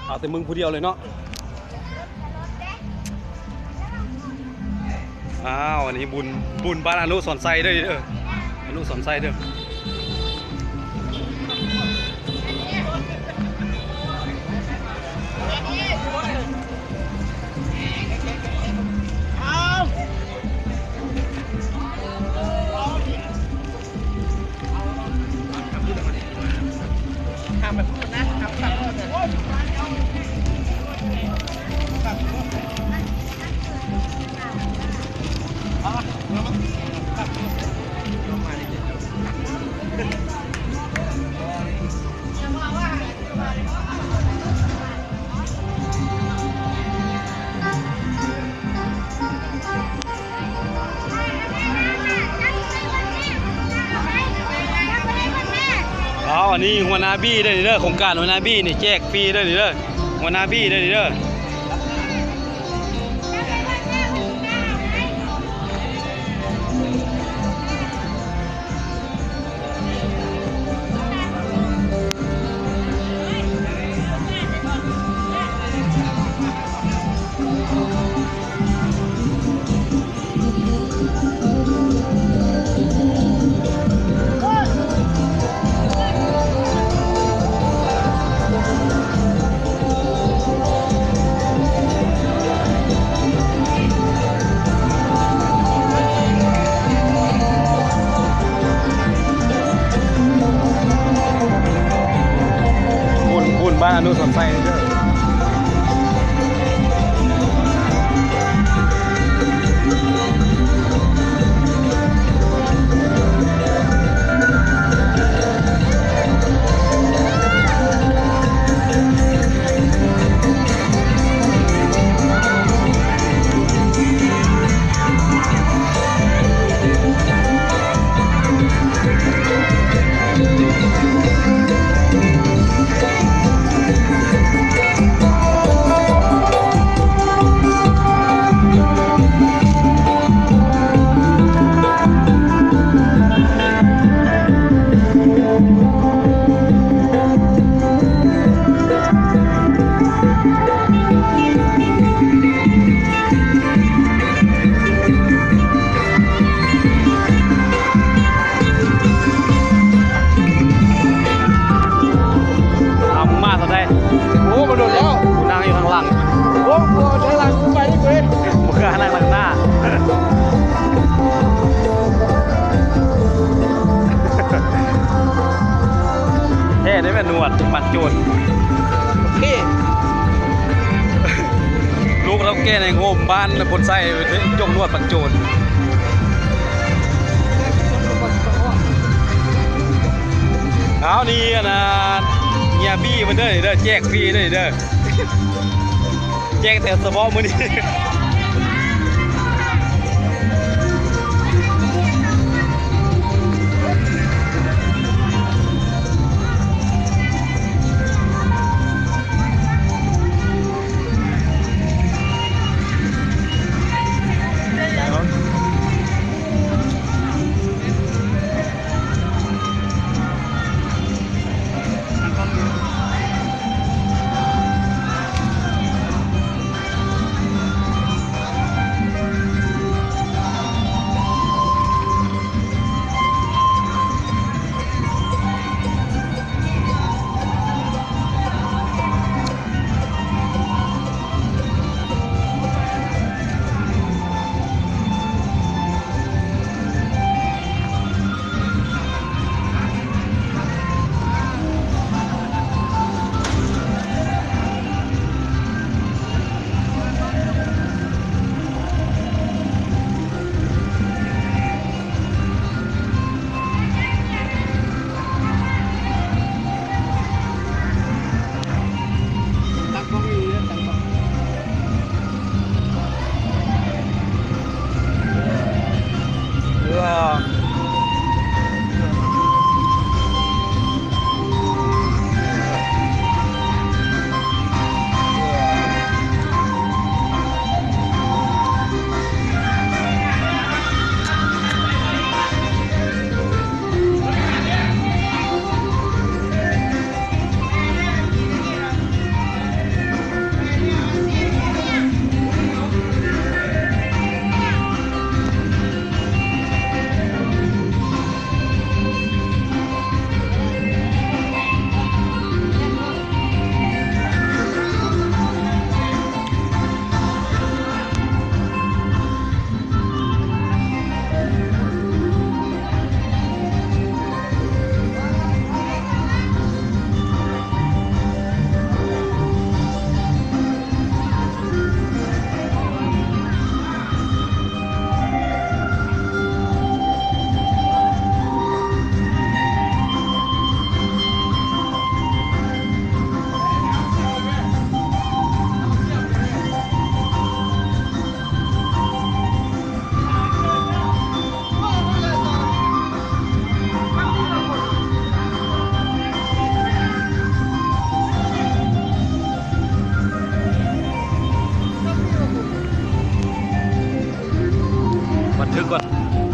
ເອົາແຕ່ມຶງຜູ້ດຽວເລີຍເນາະ. ອ້າວ ອັນນີ້ບຸນ ບຸນບ້ານອະນຸສອນໄຊເດີ ເດີ ອະນຸສອນໄຊເດີ. ເອົາ ອັນນີ້ຫົວໜ້າບີເດີນີ້ເດີ ໂຄງການຫົວໜ້າບີນີ້ ແຈກຟຣີເດີນີ້ເດີ ຫົວໜ້າບີເດີນີ້ເດີ. ບຸນ ບຸນບ້ານອະນຸສອນໄຊເດີ. ເອົາ ມາເທົ່າໃດ? ໂອ້ ມັນໂດນແລ້ວ ກູນັ່ງຢູ່ຂ້າງຫຼັງ. ໂອ້ ກູເອົາທາງຫຼັງ ກູໄປນີ້ ກູເດ້ ບໍ່ຄືນັ່ງຫຼັງໜ້າ. ແທ້ໄດ໋ແມ່ນ ໜວດປັດໂຈນ. ໂອເຄ ລູກເຖົ້າແກ່ໃນໂຮມບ້ານແລ້ວ ຄົນໃສ່ຈົກໜວດປັດໂຈນ. ເອົາ ນີ້ ອັນນ່າ ເຮຍບີເພິ່ນເດີ ເດີ ແຈກຟຣີເດີ ເດີ. ແຈ້ງແຕ່ສະເພາະມື້ນີ້. ບັນທຶກກ່ອນ.